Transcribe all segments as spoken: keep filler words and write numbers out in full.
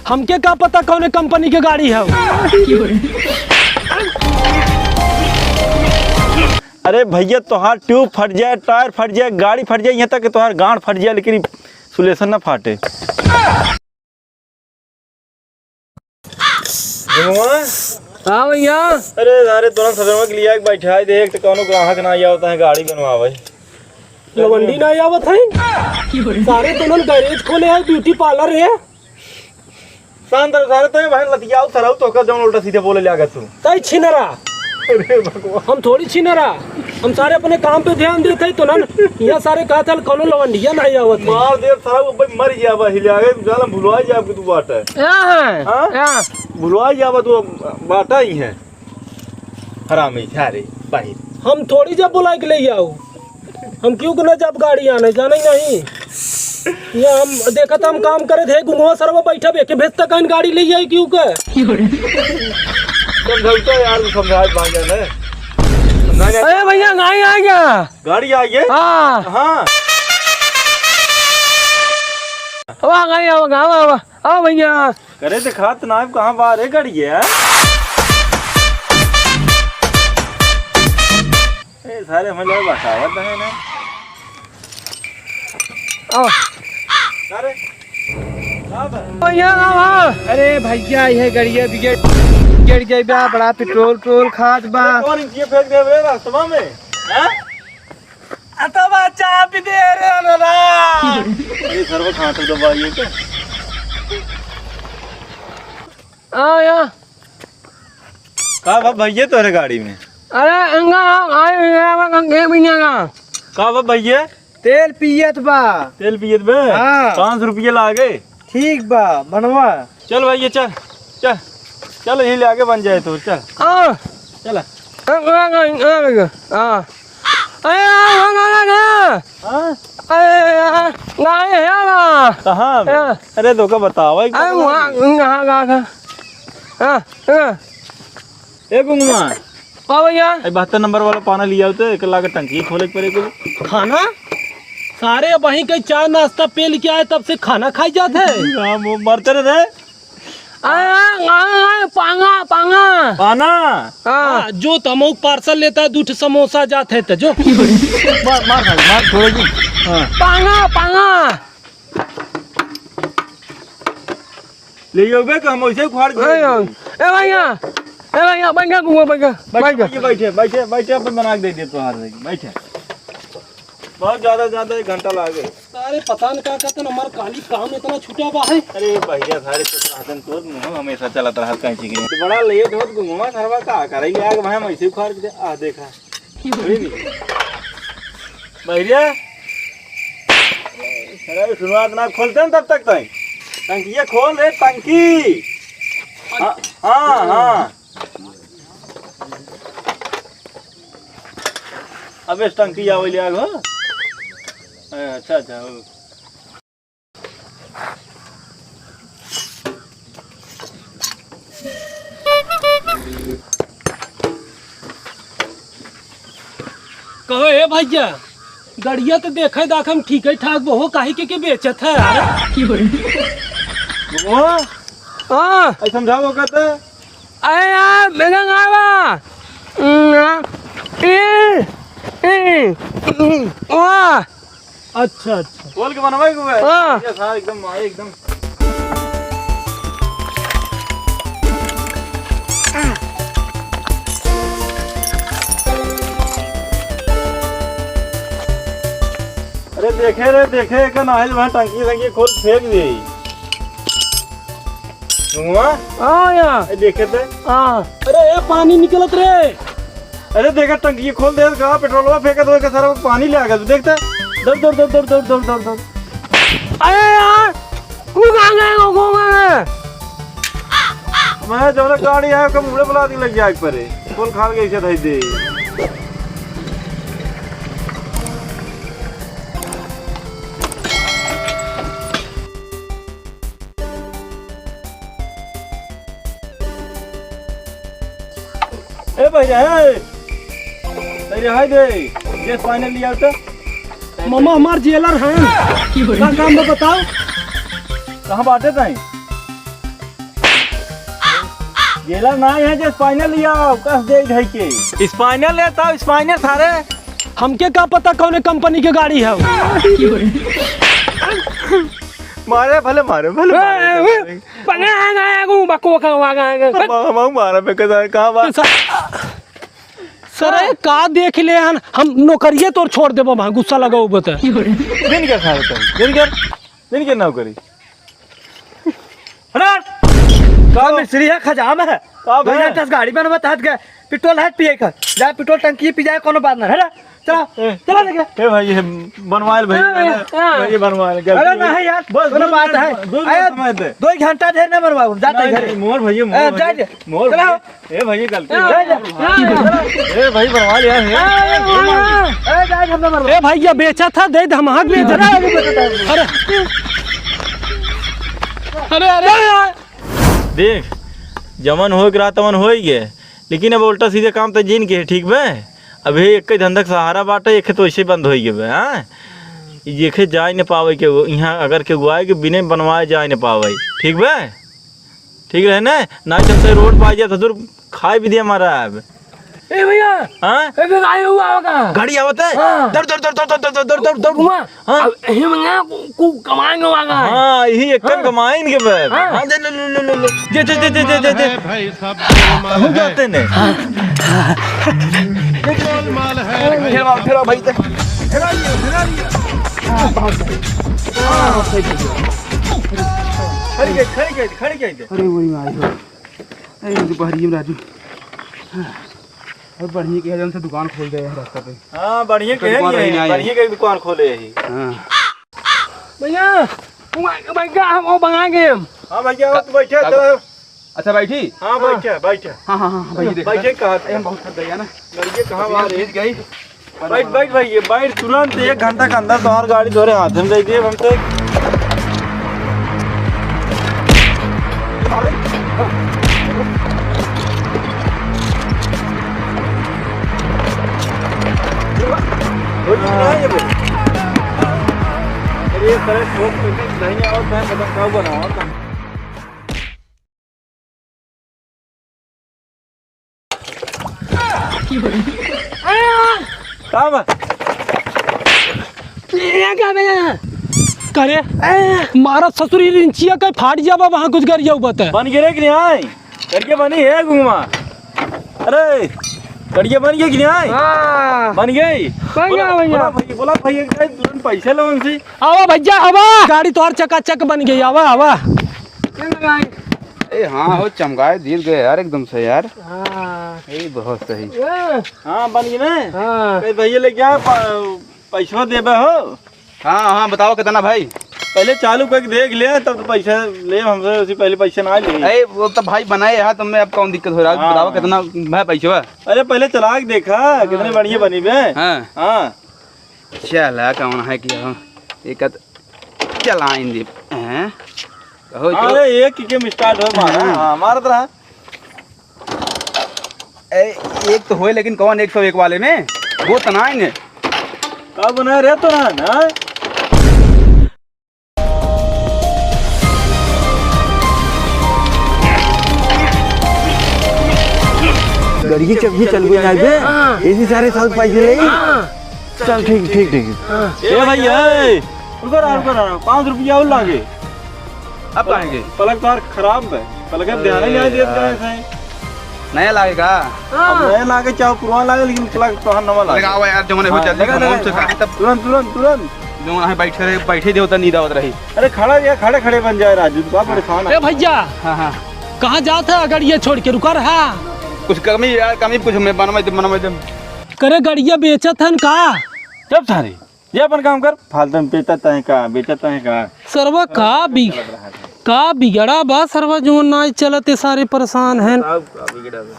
हमके का पता कौने कंपनी के गाड़ी है। अरे भैया, तोहार ट्यूब फट जाए, टायर फट जाए, गाड़ी फट जाए, यहाँ तक कि तोहार गांड फट जाए, लेकिन सुलेशन ना फाटे। हाँ भैया। अरे, अरे, तोरन सजनवा के लिया के बैठाई दे, एक तो कौनो ग्राहक ना आवत है गाड़ी बनवावे। लवंडी ना आवत है। सारे तोरन गैरेज खोले है, ब्यूटी पार्लर है। शांत रहो सारे, तो ये बहन लतियाऊ सरऊ तो का जौन उल्टा सीधे बोले लागत तू। तई छिनरा। अरे भगवान। हम थोड़ी छिनरा, हम सारे अपने काम पे ध्यान देते ही तो ना। यहाँ सारे कहा था कौनो लवंडिया ना आवत है। मार दे सरऊ, अब मर जाबा हिले आगे, जाल हम भुलवा जाब कि तू बाटा है। या है, हाँ? या। भुलवा जाबा तू, बाटा ही है। हरामी, सारे, बाहिर। हम थोड़ी जब बोला के ले आओ, हम क्यों के ना जब गाड़ी आने, जाने ही नहीं। ये हम देखा था, हम काम करे थे, गुंगवा सरवा बैठा बे, के भेजता कहीं गाड़ी ले आई क्यों के? समझौता यार, समझाए भाई जान है। समझाए अरे भैया, गाड़ी आ गया। गाड़ी आ गई? हाँ। हाँ। वाह, गाड़ी आओ, आओ, आओ, आओ भैया। करे दिखात ना, कहाँ बाहर है गाड़ी है? ए, सारे हमें लोग बतावत है ना। आओ। अरे, का बा? भैया, आओ, आओ। अरे भैया, ये गड़िया बिगड़, बिगड़ गई बा, बड़ा पेट्रोल, पेट्रोल खात बा। अरे, कौन ये फेंक दे रे रास्ता में? हैं? अतवा चाबी दे रे नाना। अरे, सर्व खाट दबाइए के। आ, या। का बा भैया तोहरे गाड़ी में? अरे, अंगा, आ, आ, आ, आ, आ, आ, आ, का बा भैया? तेल पियत बा। तेल पियत बे? हाँ। पाँच सौ रुपया लागे। ठीक बा, बनवा। चल भैया, चल, चल, चल, यही ले आगे बन जाए तो, चल। आ। चल। आ, आ, आ, आ, आ। अरे, आ, आ, आ, आ, आ। हाँ? अरे, आ, आ, आ, आ। कहाँ बे? आ। अरे, तो का बतावा, एक अरे, बार। वहाँ, वहाँ, वहाँ, वहाँ। हाँ, हाँ। ए गुंगवा। का भैया? ए बहत्तर नंबर वाला पाना लिया होते, एक लाख टंकी खोले के पड़े कुल। खाना? सारे वहीं के चाय नाश्ता पेल के आए, तब से खाना खाई जात है। हाँ, वो मरते रहे रे। आए, आए, आए, आए, पांगा, पांगा। पाना? हाँ। हाँ, जो तमोक पार्सल लेता है, दू ठे समोसा जात है, तो जो। मार, मार, मार, मार, छोड़ेगी। हाँ। पांगा, पांगा। ले आओ बे, तो हम वैसे उखाड़ के ए, ए भैया, ए भैया, बैठा, घूमो, बैठा, बैठे, बैठा। बैठे, बैठे, बैठे, अपन बना के दे दे तोहार, बैठे। बहुत ज्यादा, ज्यादा एक घंटा लागे। अरे पता न का कहते न, हमार काली काम इतना छूटा बा है। अरे भैया, सारे चुप रहतन, तोर मुंह हमेशा चलत रहत कहीं चीज के। तो बड़ा लेट होत घुमवा घरवा का करे ले आग भाई, हम ऐसे उखाड़ के दे, आ देखा। की बोली? भैया, अरे सुनवा ना खोलते हैं तब तक ताई। टंकिया खोल रे टंकी। हाँ, हाँ, हाँ। अब इस टंकी आवे ले आग हो। अच्छा, अच्छा, हो। कहो ए भैया, गड़िया तो देखे दाख हम ठीक है ठाक बहो, काहे के, के बेचत है यार? की बोली? वो? हाँ। ऐ समझाओ कहते। अरे यार, बेगन आवा। हम्म, हाँ। ई, ई, ई, वाह। अच्छा, अच्छा। खोल के बनवाई को है? हाँ। ये था एकदम, एकदम। अरे देखे रे, देखे, एक नाहिल वहाँ टंकी, टंकी खोल फेंक दे। हुआ? हाँ यार। ए, देखे थे? हाँ। अरे, ए, पानी निकलत रे। अरे, देखे, टंकी खोल दे, का पेट्रोलवा फेंकत होए के सारा पानी ले आ गया, तू देखते? दौड़, दौड़, दौड़। अरे यार, तू कहाँ गए हो, कहाँ गए? मैं जौने गाड़ी आया, ओकर मुड़े बुला दी लग जाए परे। खोल खाल के इसे धई दे। ए भैया, ए, ए, हाय दे, गैस पानी लिया तो। मामा हमार जेलर हैं। का काम बा बताओ? कहाँ बाटे ताई? गेला ना है जे spinal लिया, कस दे धई के। Spinal लेता, spinal थारे। हमके का पता कौने कंपनी के गाड़ी है। मारे भले, मारे भले, मारे। ए, ए, पगा आ गया, को बको का आ गया। हम, हम मारा पे कदा, का बात? सर, सर, ए, का देख ले हन, हम नौकरिये तोर छोड़ देबो, वहाँ गुस्सा लगाओ बता। दिन के खा लेता हूँ, दिन के, दिन के नौकरी। हट! का मिस्त्री है, खजाम है। का भैया? दस गाड़ी बनवा, तहत गए। पेट्रोल है, पिए कर। जा पेट्रोल टंकी पी जाए, कोनो बात ना। हट! चला, ए, चला लेके। ए भाई, ये बनवाइल भाई, हाँ, मैंने, हाँ। भाई, ये बनवाइल, गलती अरे हो गई। नहीं यार, बस, कोनो दो बात मिनट, है। दो मिनट अरे, समय दे। दो घंटा ढेर ना बनवाओ, जाते नहीं, घर। नहीं, मोर भैया, मोर ए, जा भैया, दे। मोर चला। भैया। ए भाई, गलती हो गई। ए भाई, बनवा लिया है। ए भैया, बेचा था, दे दे, हम हक बेच रहा है। अरे, अरे, अरे। देख, जवन होए के रहा, तवन होई गे, लेकिन अब उल्टा सीधे काम तो जिन के है, ठीक बे? अभी एक ही धंधा के सहारा बाटे, एक तो ऐसे बंद होई गे बे, हाँ? ये खे जाए न पावे के, यहाँ अगर के गुआए के बिने बनवाए जाए न पावे, ठीक बे? ठीक रहे ना, ना तो हमसे रोड पे आ जाए, ससुर खाए भी दिया मारा अब। ए भैया, हाँ? ए भैया, गाड़ी हुआ होगा। गाड़ी आवत है? हाँ। दौड़, दौड़, दौड़। घुमा। हाँ। अब यही में ना कु-, कु-, कमाएंगे होगा। हाँ, यही एक कम हाँ। कमाएंगे बे। हाँ। हाँ, दे, ले, ले, ले, ले, ले। जे, जे, जे। भाई साहब, गोलमाल हम है। जाते ने। हाँ। गोलमाल है। घेराओ, घेराओ भाई, घेरा लिया, घेरा लिया। हाँ, बहुत सही। हाँ, सही, सही। खड़ी गई, खड़ी गई, खड़ी गई। अरे, वही में आई हो। अरे, ये तो बहरी में राजू। हाँ। अरे, बढ़िया के है, जौन से दुकान खोल दे है रास्ता पे। हाँ, बढ़िया के है, दुकान रही नहीं, नहीं। बढ़िया के दुकान खोले है। हाँ। भैया, भैया, हम वो बना गए हम। हाँ भैया, आओ, तू बैठे, का-, चलो। अच्छा, बैठी? हाँ, बैठे, बैठे। हाँ, हाँ, हाँ, भैया, देखो। बैठे कहाँ? अरे, हम बहुत थक गए ना। लड़के कहाँ तबीयत बाहर है? ठीक है? बैठ, बैठ भाई, ये बैठ तुरंत, एक घंटा के अंदर तोहार गाड़ी तोहरे हाथ में दे दिए हमसे। अरे, ये सारे ठोक के नहीं आओ, मैं पता क्या बनाओ। का बा? ये का बा? का रे? ए! मारा ससुरी रिंचिया का फाट जाबा वहाँ कुछ गरिया उबत है। बन गिरे कि नहीं आए? गरिया बनी है घुमा। अरे, गरिया बन गई कि नहीं आए? हाँ। बन गई? बन गया, बोला, बन गया। बोला भैया, बोला भैया, तुरंत पैसे लो उनसे। आवा भैया, आवा। गाड़ी तोहर चकाचक बन गई, आवा, आवा। ये लगाई। ए, हाँ हो, चमकाए दिल गए यार, एकदम से यार। हाँ। ए, बहुत सही। ए। हाँ, बन गई ना? हाँ। कहीं भैया ले क्या प-, पैसवा देबे हो? हाँ, हाँ, बताओ कितना भाई? पहले चालू करके देख ले, तब तो पैसा ले हमसे, उसी पहले पैसा ना ले। अरे, वो तो भाई बनाए है, तुमने अब कौन दिक्कत हो रहा है? हाँ। बताओ कितना है पैसवा? अरे, पहले चला के देखा, कितने हाँ। बढ़िया बनी बे। हाँ। हाँ। चला, कौन है कि हम एक आध चलाइन दे। हैं? कहो जो अरे, एक ही के start हो मारा। हाँ। हाँ, मारत रहा। ए, एक तो होए, लेकिन कौन एक सौ एक वाले में? वो तो ना आएंगे। का बनाए रे तो ना, ना? गड़िए चबजी चल गई ना बे। हाँ। इसी सारे साउथ पाई ले। हाँ। चल, ठीक, ठीक, ठीक। हाँ। ए भैया, ए, रुको रहा, रुको रहा, पाँच रुपया और लागे। अब कहाँ गए? पलक तार खराब है, पलक अब ध्यान ही नहीं देत अरे यार। कहाँ से। नया लागे का? अब हाँ। नया लागे, चाहे पुराना लागे, लेकिन पलक तोहार नवा लागे। लगावा यार, जौन हो हाँ, जल्दी लगा, कमाओ लगा। से कहाँ तब तुरंत, तुरंत, तुरंत। जौन है बैठे रहे, बैठे देवता नींद आवत रही। अरे खड़ा यार, खड़े खड़े बन जाए राजू, तू का परेशान है? ए भैया, हाँ, हाँ। कहाँ जात है गड़िया छोड़ के? रुका रहा। कुछ कमी यार, कमी कुछ में बनवाई दे, बनवाई दे। करे गड़िया बेचत हन का? चुप सारे, ये अपन काम कर, फालतू में बेचत है का, बेचत है का? सरवा का बि-, का बिगड़ा बा सरवा, जो ना चलत है, सारे परेशान हैं। बताओ, का बिगड़ा बा?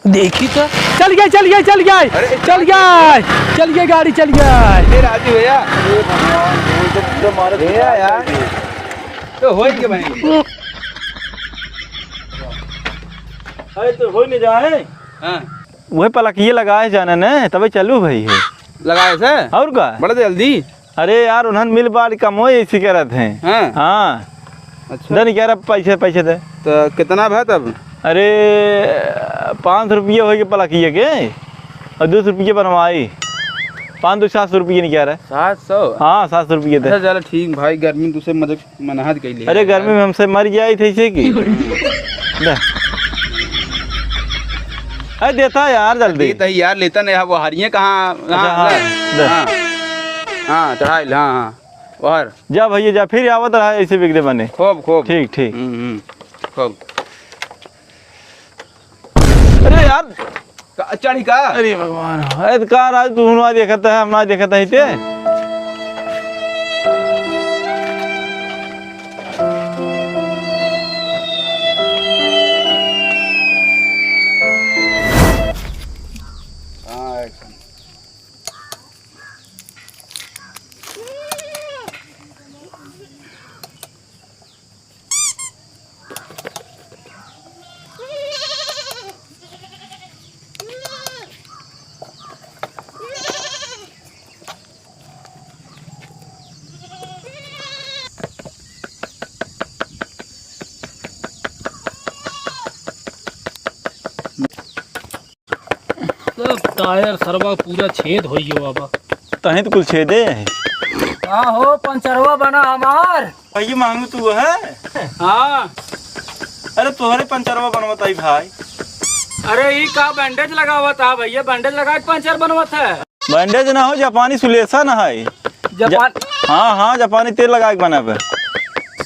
देखी तो, चल गए, चल गए, चल गए, अरे, चल गए, चल गए, गाड़ी चल गए। ए, राजू भैया। ए भगवान, ये तो पूरा मारे भैया यार। तो होई के भाई। अरे, तो होई नहीं जाए। हाँ। वह पलकिए लगाए जाने ने, तबे चालू भई है। लगाए से? और का? बड़ा जल्दी। अरे यार, उन्हन मिल बांट कमो ऐसी करत हैं। हाँ। हाँ। अच्छा। दे निकारा पैसे, पैसे दे। तो कितना भा तब? अरे, पाँच सौ रुपये होइ गए पलकिए के, और दो सौ रुपये बनवाई, पाँच दो सात सौ रुपये निकारा। सात सौ? हाँ, सात सौ रुपये दे। अच्छा, चलो ठीक भाई, गर्मी में तुसे मदद मनहद कैली है अरे, गर्मी यार। में हमसे मर जाए थे इसे की। दे। अरे, देता यार, जल्दी। देता ही यार, लेता नहीं है, वो हरिये कहाँ? अच्छा, हाँ, हाँ, ले। दे। हाँ। हाँ, चढ़ाई ले, हाँ, हाँ। और? जा भैया, जा, फिर आवत रहा, ऐसे बिगड़े बने। खूब, खूब। ठीक, ठीक। हम्म, हम्म, खूब। अरे यार। का, चढ़ी का? अरे भगवान, अरे तो का राज, तू ना देखत है, हम ना देखत है ते। हाँ, एक सब टायर सरवा पूरा छेद होइ गयो बाबा। तहीं तो कुल छेदे है। का हो पंचरवा बना हमार? भैया मांगू तू है? हाँ। अरे तोहरे पंचरवा बनवत आई भाई। अरे ई का बैंडेज लगावत है भैया? बैंडेज लगा के पंचर बनवत है? बैंडेज ना हो, जापानी सुलेसन है। जापान हाँ, हाँ, जापानी तेल लगा के बनावे।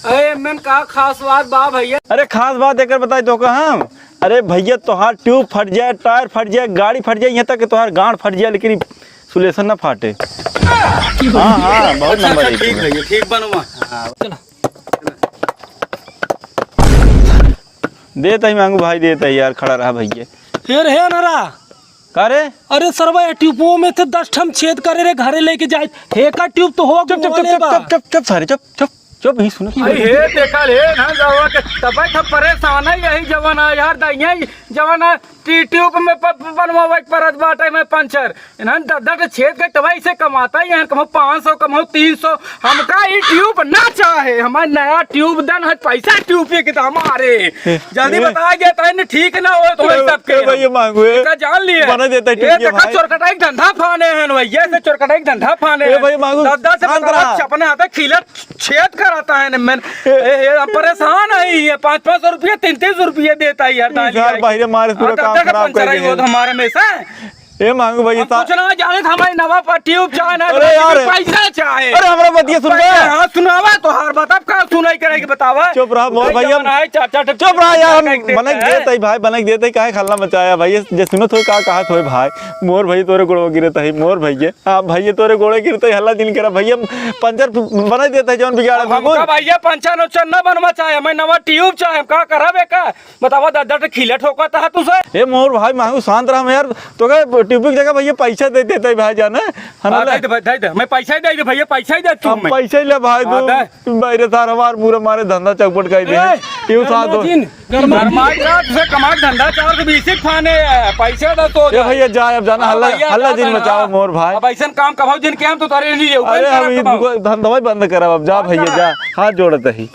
अरे एमन का खास बात बा भैया? अरे खास बात एकर बताई तो का हम। अरे भैया, तोहार ट्यूब फट जाए, टायर फट जाए, गाड़ी फट जाए, यहाँ तक कि तोहार गांड फट जाए, लेकिन ई सुलेसन ना फाटे। हाँ, हाँ, बहुत अच्छा, नंबर अच्छा, एक ठीक पे। भैया, ठीक बनवा। हाँ। चला। देत ही मांगू भाई, देत ही यार, खड़ा रहा भैया। हे रे, हे अनरा। का रे? अरे सरवा, ये ट्यूबो में थे दस ठम छेद करे रे, घरे लेके जाए। हे का ट्यूब तो हो चुप, चुप, चुप, वाले बा। चुप, चुप, चुप, सारे, चुप, चुप। चुप, ही सुनो। अरे हे देखा ले ना जावा के, तब तो परेशान है यही जवान है यार, दाइया जवान है, टी-, ट्यूब में प-, प-, बनवावे के परत बाटे में पंचर। इन्हन दस दस छेद के तब इसे कमाता ही है, कमो पाँच सौ, कमो तीन सौ। हमका ई ट्यूब ना चाहे, हमार नया ट्यूब दन है, पैसा ट्यूब पे के दाम आ रे। ए, जल्दी ए। बता गया, तहन ठीक ना हो तो ए, सबके ए, भैया मांगू, ए। एका जान लिए। बना देता है ये ट्यूब के देखा भाई। चोरकटाई के धंधा फाने हैं भैया, से चोरकटाई के धंधा फाने ए, हैं। भैया मांगू, दस दस से शांत बताओ, रहा। अपने हाथे खिलत छेद कराता है न, मैं, ए, ए, हम परेशान है, ये पाँच पाँच सौ रुपये, तीन तीन सौ रुपये देता है यार, ई दाली सार भाई। बाहिरे मारे पूरा अब काम तक खराब कर पंचर आई दिए। वो तो हमारे में से। ए मांगू भाई, हम ता- कुछ ना जाने, हमारे नवा पर ट्यूब चाहे ना, अरे यार। पैसा चाहे। अरे हमरा बतिया सुन बे। हाँ, सुनावा तो हर बात, अब का सुनाई करे के बतावा। चुप रहा मोर भाई, भैया। चुप रहा यार, हम बनक देत है भाई, बनक देत है, काहे हल्ला मचाया भाई? ये जे सुनत हो का कहत होए भाई, मोर भाई तोरे गोड़वा गिरत है, मोर भाई। हाँ भैया, तोरे गोड़े गिरते ही हल्ला जिन करा भैया, पंचर बनाई देता है जौन बिगाड़ा अब हमका बिल्कुल। भैया पंचर उंचर न बनवा चाहे, हमें नवा ट्यूब चाहे, हम का करब एका? बतावा दादा, तो खिले ठोकत है तुसे। ए मोर भाई, मांगू शांत रहा यार, तो का ट्यूब की जगह भैया पैसा दे देते भाई जान, है ना हाँ, ले? दे दे भाई, दे दे, मैं पैसा ही दे दे भैया, पैसा ही दे तू हम हमें। पैसा ही ले भाई हाँ, तू। दे। भाई रे सार, हमार पूरा मारे धंधा चौपट कर दे। ए, ट्यूब साथ दो। जिन। गरमाई रात से कमाई धंधा चार सौ बीस ही खाने है, पैसे दे तो ए जाए। भैया, जा, अब जाना, हाँ हल्ला, भैया, हल्ला जा जिन भाई, मचाओ हाँ। मोर भाई। अब ऐसन काम कमाओ जिनके हम तो तारे नहीं लेऊ, अरे, पैसा हम ई कमाओ। दुकान, धंधवा ही बंद करब, अब जा बंद भैया, करा। जा, हाथ जोड़त ही।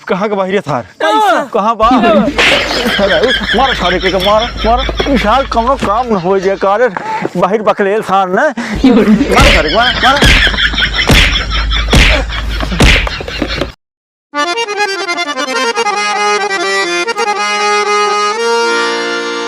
कहाँ के बाहिरे थार? पैसा। कहाँ बा? अरे, मार सारे के, मार, मार। ई सार कौनो काम न हो जाए, कारे बाहिर बकलेल सार ने। मार सारे, मार, मार।